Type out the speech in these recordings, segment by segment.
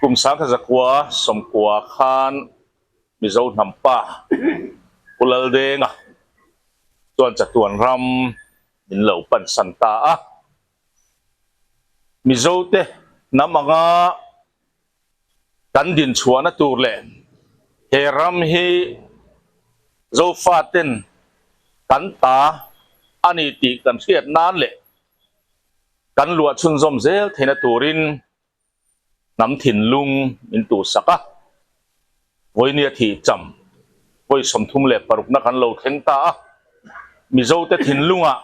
Kum 1990 khan Mizo hnam pa Pu Laldenga chuan chatuan ram min lo pansan ta a. Mizote hnam anga kan dinchhuahna tur leh he ram hi Zofaten kan ta a ni tih kan hriat nan leh kan luah chhunzawm zel theihna turin hnam thinlung min tuhsak a. Vawinia thih cham vawi 36 na kan lo thleng ta a, Mizote thinlungah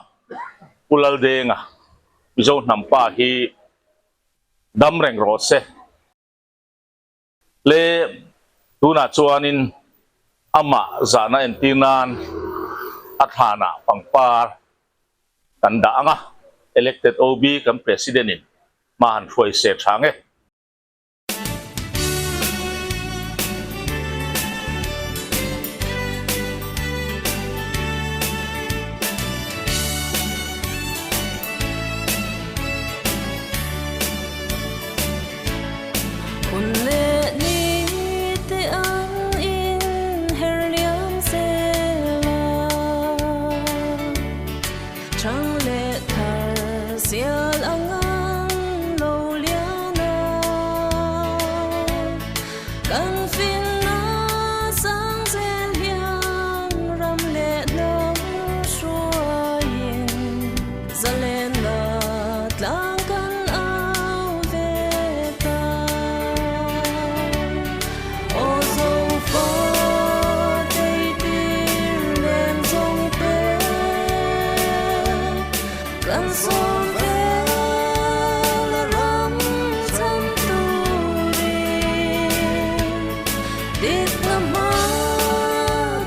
Pu Laldenga Mizo hnam pa hi dam reng rawh se. Le tunah chuanin amah zahna entir nan a thlanah pangpar kan dah ang a, elected OB kan President in hma han hruai se tha nge. Hun leh ni te an in her liam zel a, Chang leh thar sial ang an lo lian a, Kan finna sang zel hian ram leh hnam hruaiin Zalenna tlang kan au ve ta. Aw zofa teitir nen zawng te kan sawm vel a ram chhan turin dikna hma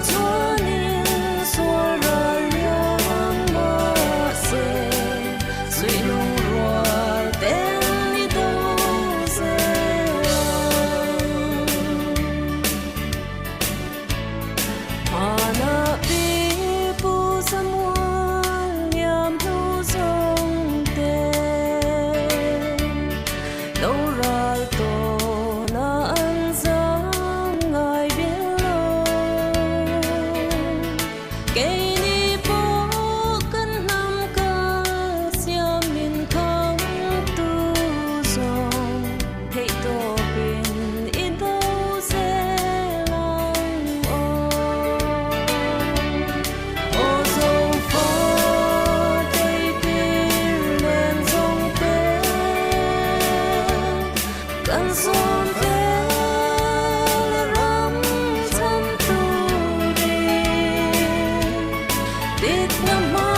chuanin sual ral liam mahse suih lung rual ten i do zel ang. Hmanah pi pu Samuel liam hnu zawng te do ral tawna an zang ngai bil lo. Keini pawh kan hnam kal siam min khang tu zawng theih tawpin i do zel ang aw. Aw zofa teitir nen zawng te kan sawm vel a ram chhan turin dikna hma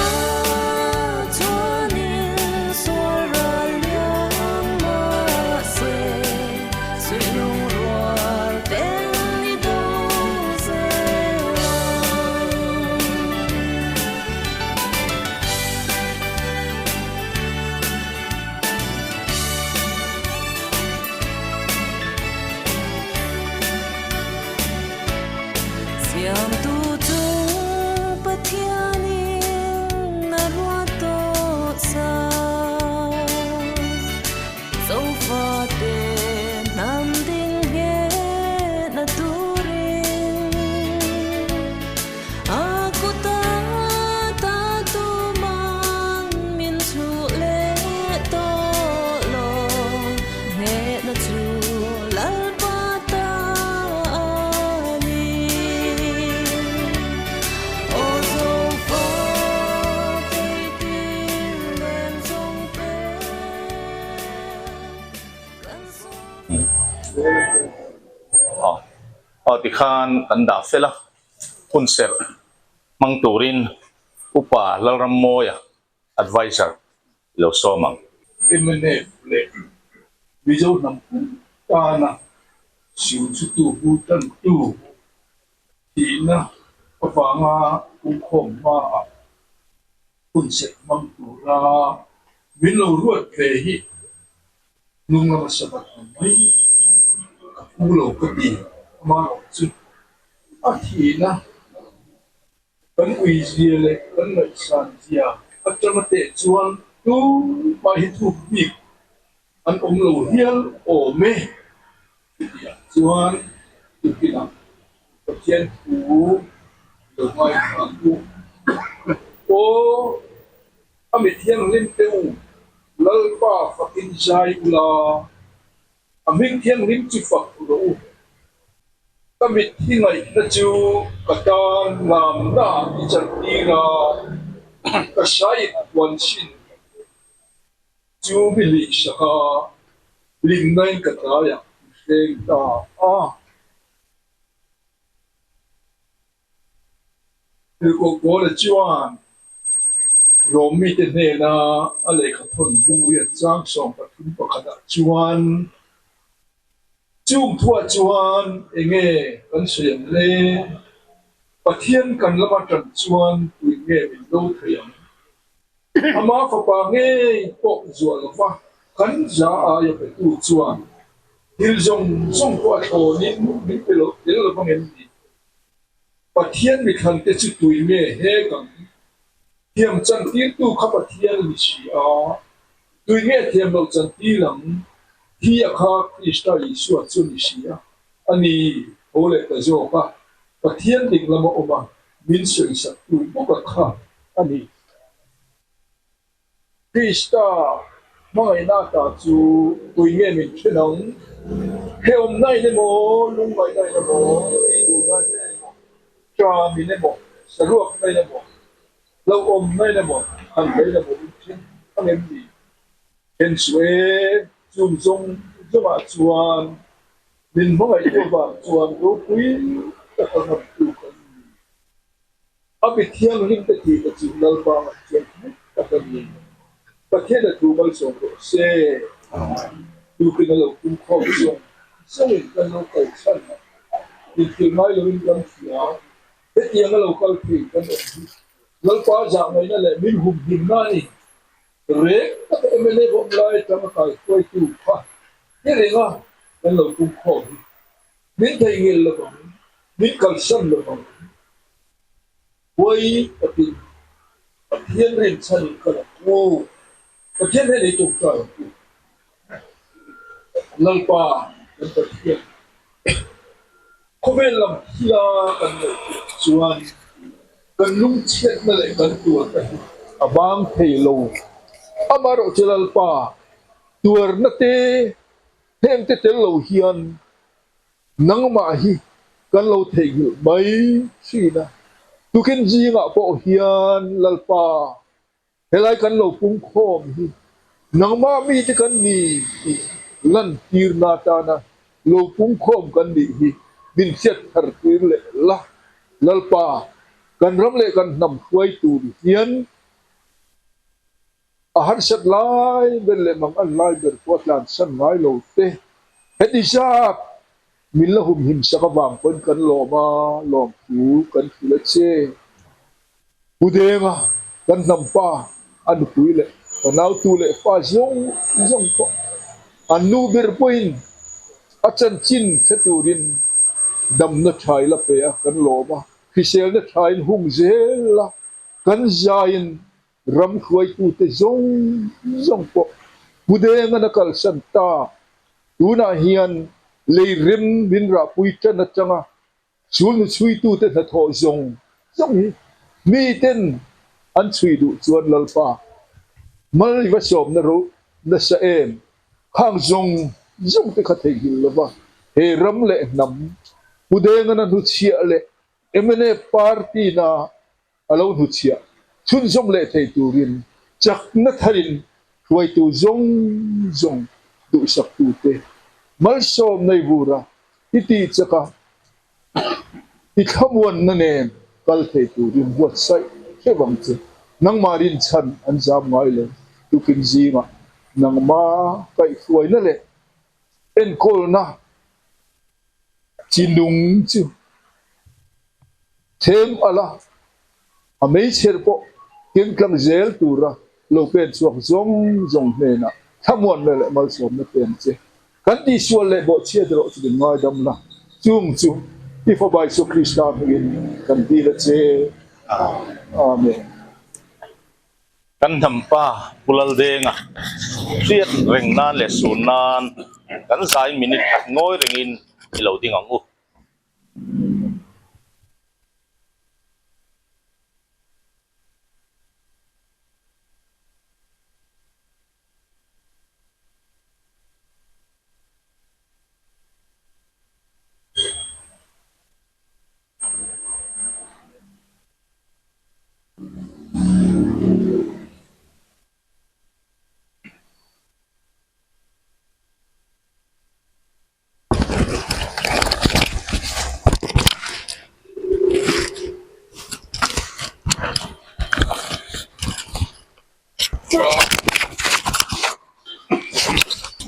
chuanin sual ral liam mahse suih lung rual ten i do zel ang. Siamtu chung Pathianin a ruat tawh sa. Zofate hnam ding nghet na turin a kuta ta tuman min chhuh leh tawh lo. Hnehna chu Lalpa ta a ni. Aw zofa teitir nen zawng te kan sawm. Aw tikhan kan dah fel a, hun serh hmang turin Upa Lalrammawia Adviser i lo sawm ang. Mnf leh Mizo hnam pum tana siu-chutu bu tantu tihna avanga pumkhawm hmaah hun set hmang tura min lo ruat ve hi hnung lama sabat ang mai ka phu lo ka ti. Amaherawh chu a thihna Kan uizia leh kan ngaihsanzia atanga teh chuan tumah hi thuk bik an awm lo hial awm e. Chutiang chuan tukinah Pathian thu lo ngaithla ang u. Aw, a mi thianghlim te u, Lalpa fakin zai ula, a hming thianghlim chu fak rawh u. Ka mitthi ngaihna chu ka tan lamna i chantir a, ka hrai huan chin chu mi hlihsak a, hlimnain ka tlaiah i hreng ta a. Tirhkoh-Pawla chuan Rom mite hnena a lehkha thawn bungriat chang 13 pakhatah chuan, Chung thuah chuan enge kan sawi ang le? Pathian kan lama tan chuan tuin nge min do thei ang? Ama fapa ngei pawh zuah lova kan za aia petu chuan thil zawng zawng pawh a thlawnin min pe lo tel lo vang em ni? Pathian mithlante chu tui nge hek ang? Thiam chantirtu kha Pathian a ni si a, tui nge thiam lo chantir ang? Thi a kha Krista Isua chu a ni si a, a ni tho leh ta zawk a, Pathian ding lama awm a, min sawisaktu bawk a kha a ni. Krista hmangaihna ta chu tui nge min then ang? Hrehawmna in emaw, lungngaihna in emaw, eiduhna in emaw, ṭam in emaw, saruakna in emaw, hlauhawmna in emaw, thanhlein emaw min then ang em ni? Then suh e, chung zawng zawngah chuan min hmangaihtu avang chuan ropui taka ngamtu kan ni. A mi thianghlim te tih na chu Lalpa ngaihtuah hmel tak a ni. Pathian a thu malsawm rawh se. Tukin a lo tum khawm zawng zawngin kan lo kal chhan a, inthil ngai loin kan hria. Hetiang a lo kal thei kan awm hi Lalpa zah ngaihna leh min humhimna a ni. Rek taka mla awm lai atanga kaihruaitu kha hi renga kan lo tum khawm hi. Min theihnghilh lo vang, min kalsan lo vang. Huai takin Pathian rinchhan in kal ang u. Pathian hian ei tum ta ang u. Lalpa kan Pathian, khawvel lam thila kan ngaihtuah chuan kan lungchhiatna leh kan tuarna hi a bang thei lo. Amaherawhchu Lalpa tuarna te Hengte tel lo hian nangmah hi kan lo theihnghilh mai thin a, tukin zingah pawh hian Lalpa helai kan lo pungkhawm hi nangmah mite kan ni tih lantirna atana lo pungkhawm kan nih hi min hriat thar tir leh la. Lalpa, kan ram leh kan hnam hruai tur hian A harsat lai ber leh mang an lai ber pawh a tlansan ngai lo te. Heti zat min la humhim sak avang pawhin kan lawm a, lawmthu kan hrilh a che. Pu Denga, kan hnampa, a nupui leh ka nautu leh fa zawng zawng pawh an nu ber pawhin a chanchin hre turin damna tha i la pe a, kan lawm a, hriselna tha in hung zel a, kan zaiin Ram hruaitute zawng zawng pawh Pudengan a kalsan ta. Tunah hian lei rem min rahpui tan atanga chulnu chhuitute hnathawh zawng zawng hi miten an chhui duh chuan Lalpa mal i va sawmna ro nasa em? Khang zawng zawng te kha theihnghilh lova he ram leh hnam Pudengan a hnuchhiah leh mnf party na a lo hnuchhiah chhunzawm leh thei turin chakna tharin hruaitu zawng zawng duhsaktute malsawm nei vura i tih chaka i thlamuanna nen kal thei turin buatsaih hreuh ang che. Nangmah rinchhan an zam ngai lo, tukin zingah nangma kaihhruaina leh enkawlna chi nung chu Thlem ala, a meichher pawh kengtlang zel tura lo pen chhuak zawng zawng hnenah thlamuanna leh malsawmna pe ang che. Kan tihsual leh bawhchhiat erawh chu min ngaidam la, chung chu i Fapa Isua Krista hmingin kan dil a che. Amen. Kan hnampa Pu Laldenga hriat reng nan leh sun nan. Kan zain minute khat ngawi rengin i lo ding ang u.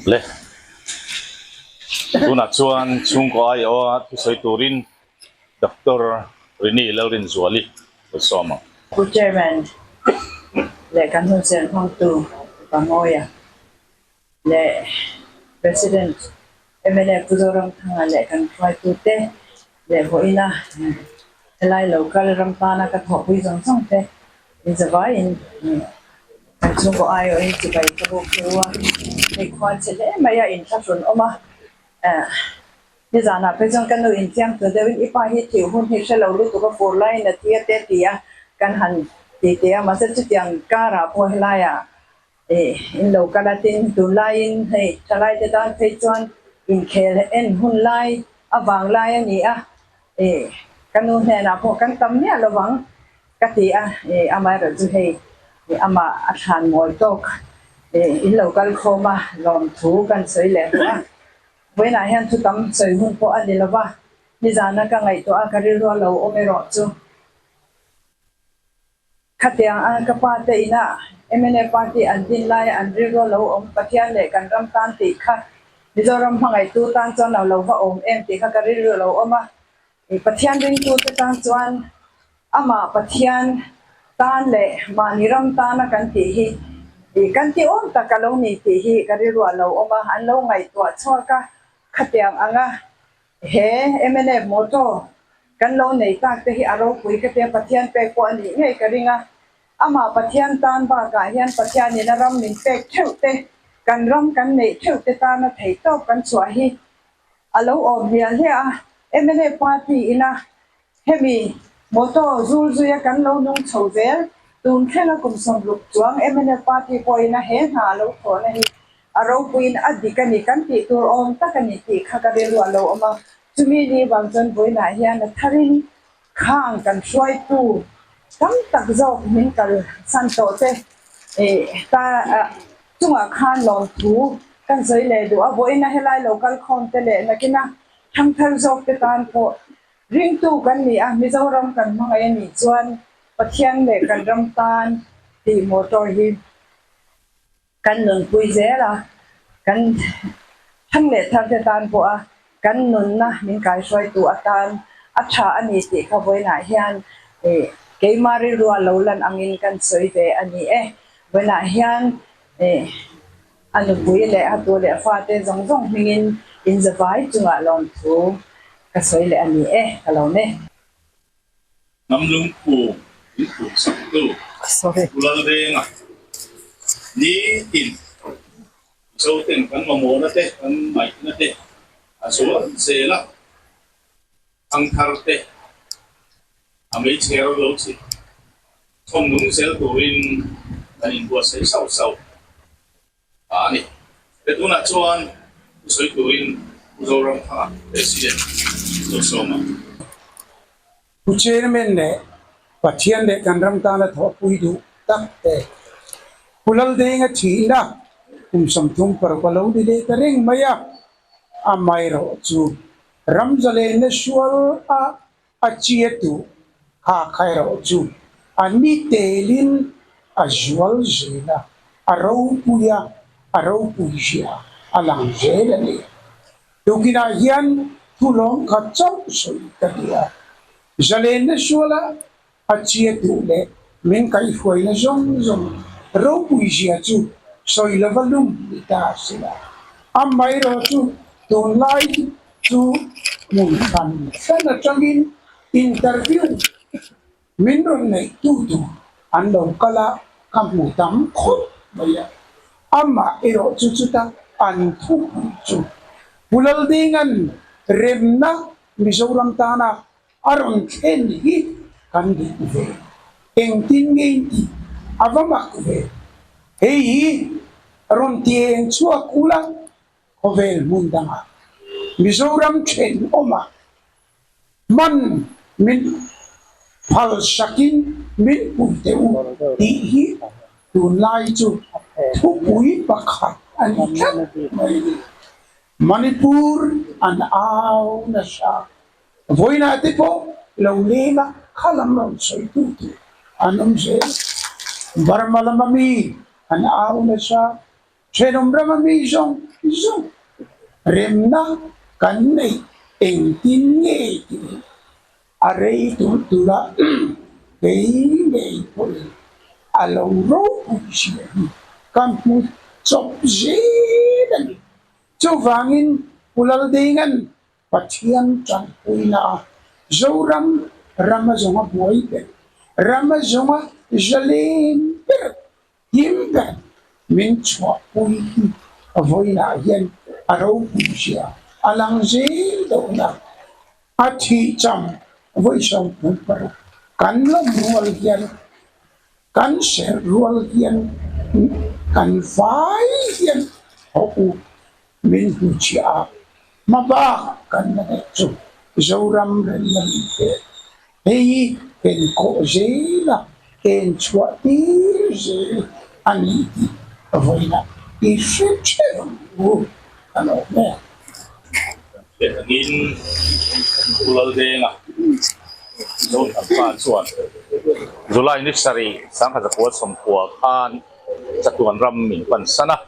Le tunah chuan chhungkaw aiawha thusawi turin Doctor Rini Lalrinzuali ka sawm ang. Pu Chairman leh kan hunserh hmangtu Pangawia leh President mla Pu Zoramthanga leh kan hruaitute leh vawiina helai local ram tana ka thawhpui zawng zawng te inzavaiin kan chhungkaw aiawhin chibai ka buk theu a, hei khuan chhe hle mai a inthlahrun awm a. Nizanah phei chuan ka nu inthiam tur deuhin i pa hi thih hun hi hre lo lutuk a fur laiin a thi a te ti a kan han ti teh a, mahse chutiang karah pawh helaiah Ih, in lo kal a tin tunlaiin hei thalaite tan phei chuan inkhel en hun lai a vang lai a ni a, ih, ka nu hnenah pawh kan tam miah lo vang ka ti a, ih, amaherawh chu hei ih amah a thlan mawi tawk, ih, in lo kal khawm a lawmthu kan sawi leh duh a, vawiinah hian thu tam sawi hun pawh a ni lo va, nizana ka ngaihtuah a ka rilru a lo awm erawh chu. Khatiang a ka pa te ina mna party an din laia an rilru lo awm Pathian leh kan ram tan tih kha Mizoram hmangaihtu tan chuan lo lo va awm em tih kha ka rilru lo awm a. Pathian ringtu te tan chuan amah Pathian tan leh mahni ram tana kan tih hi kan ti awm tak a lo ni tih hi ka rilru a lo awm a, an lo ngaihtuah chhuak a. Khatiang anga He mnf motto kan lo nei tak te hi a ropui ka tia Pathian pek pawh a nih ngei ka ring a, amah Pathian tan bakah hian Pathianin a ram min pek theuh te, kan ram kan neih theuh te tana thei tawp kan chhuah hi a lo awm hliah hliah a, mnf party ina hemi motto zul zuia kan lo nung chho zel tun thlenga kum sawmruk chuang mnf party pawhin a he hna a lo thawhna hi A ropuiin a dik a ni, kan tih tur awm tak a ni tih kha ka rilru a lo awm a. Chumi ni vang chuan vawiinah hian a tharin khang kan hruaitu tam tak zawk min kalsan tawh te ta chungah khan lawmthu kan sawi leh duh a. Vawiina helai lo kal khawm te leh nakina thangthar zawk te tan pawh ringtu kan ni a, Mizoram kan hmangaih a nih chuan Pathian leh kan ram tan tih motor hi Kan nunpui zel a, kan thang leh thar te tan pawh a kan nunna min kaihruaitu atan a tha a ni tih kha vawiinah hian keima rilrua lo lan angin kan sawi ve a ni e. Vawiinah hian a nupui leh a tu leh fate zawng zawng hmingin inzavai chungah lawmthu ka sawi leh a ni e, ka lawm e. Hnam lungphum min phum saktu Pu Lalrenga nitin Mizoten kan mamawhna te, kan ngaihna te a zual zel a, thangthar te a meichher lo chhit chhawm nung zel turin kan inbuatsaih sauh sauh. a ni. He tunah chuan thusawi turin Pu Zoramthanga President lo sawm ang. Pu Chairman leh Pathian leh kan ram tana thawhpui duh tak te, Pu Laldenga thihna kum 36 a lo ni leh ta reng mai a, amaherawh chu ramzalenna sual a A chia tu kha kha erawh chu a ni telin a zual zel a, a ropui a, a ropui zia a lang zel a ni. Tukinah hian thulawm kha chauh sawi ka ti a, zalenna suala a chia tu leh min kaihhruaina zawng zawng ropui zia chu sawi lova lum ni ta a si la. Amaherawh chu tunlai chu hmun hran hran atangin interview min rawn neih tu tur an lo kal a, ka hmu tam khawp mai a. Amah erawh chu chuta an thupui chu Pu Laldinga'n remna Mizoram tana a rawn thlen hi kan dik ve. Engtin nge in tih a va mak ve. Hei hi rawn ti eng chhuak ula khawvel hmun dangah Mizoram thenawmah hman min phal sakin min pui teh u tih hi tunlai chu thupui pakhat a ni tlat mai a ni. Manipur an au nasa. Vawiinah te pawh lo leng a, kha lam rawn sawi tu tur an awm zel. Burma lama mi an au nasa. Thenawm rama mi zawng zawng remna kan neih engtin nge tih hi a rei tur tura kei ngei pawhin a lo ropui zia hi ka hmu chawp zel a ni. Chuvangin Pu Laldinga'n Pathian tanpuina a Zoram rama zawnga buai ber, rama zawnga zalen ber Him ber min chhuahpui hi vawiinah hian a ropui zia a lang zel dawhna a thih cham vawi 16 kan lawm rual hian kan serh rual hian kan vai hian haw u min hnuchhiah a, hma bak kan la neih chu Zoram remna min pek. Hei hi enkawh zela en chhuah tir zel a ni tih vawiinah i hre theuh ang u ka lawm e. Hetiangin Pu Laldenga Zohnampa chuan July ni sarih 1990 khan chatuan ram min pansan a.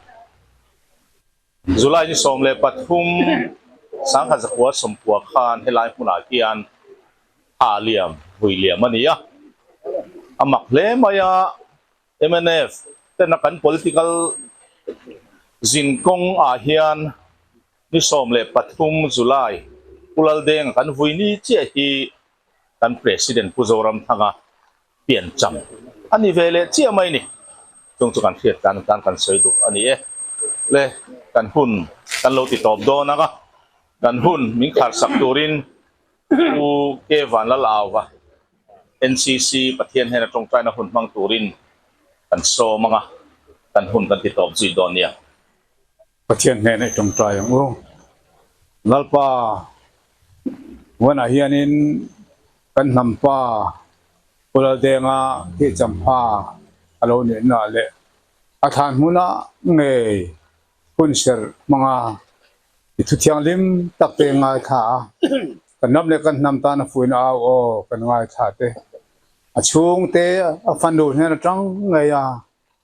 July ni 13 1990 khan helai hmunah hian ha liam vui liam a ni a, a mak hle mai a, mnf tena kan political zinkawng ah hian ni 13 July Pu Laldenga kan vui ni chiah hi kan President Pu Zoramthanga pian cham a ni ve leh chiah mai ni. Chung chu kan hriat tan atan kan sawi duh a ni e. Le kan hun kan lo ti tawp dawn ang a, kan hun min khar sak turin Pu K Vanlal Auva NCC Pathian hnena tawngtaina hun hmang turin kan sawm ang a, kan hun kan ti tawp zui dawn nia. Pathian hnena i tawngtai ang u. Lalpa, Vawiinah hianin Kan hnampa Pu Laldenga thihchampha a lo nihna leh a thlan hmuna ngei hun serh hmanga i thu thianghlim tak te ngaithla a, kan ram leh kan hnam tan a fuihna au aw kan ngaithla te, a chhungte a fanu hnen atang ngei a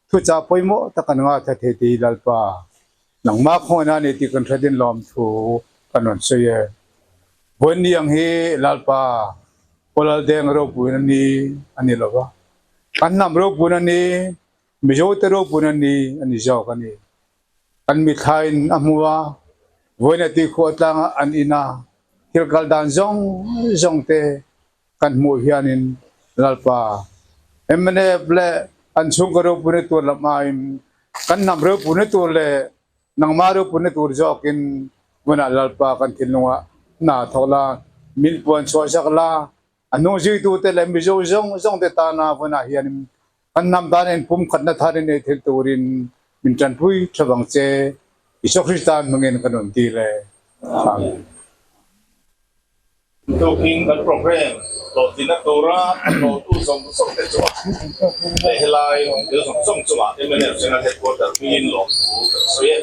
Thuchah pawimawh tak kan ngaithla thei tih hi Lalpa, nangmah khawngaihna a ni tih kan hre din lawm thu kan rawn sawi e. Vawiin ni ang hi Lalpa, Pu Laldeng ropuina ni a ni lo va, kan hnam ropuina ni, Mizote ropuina ni a ni zawk a ni. Kan mithlain a hmu a, vawiin a tuikhuah tlanga an ina thil kal dan zawng zawng te Kan hmuh hianin Lalpa mnf leh an chhungkaw ropuina tur lam aiin kan hnam ropuina tur leh nangmah ropuina tur zawkin hmunah Lalpa kan thinlungah hna thawk la, min puan chhuah zak la, a hnung zuitute leh Mizo zawng zawngte tana hmunah hianin kan hnam tan inpumkhatna thar in ei thei turin min tanpui tha vang che. Isua Krista hmangin ka nun ti le. Amen. Tukin kan program hlawhtlinna tura a hlawhtu zawng zawng te chu leh helai thil zawng zawng chungah mnf General Headquarter hmingin lawmthu kan sawi e.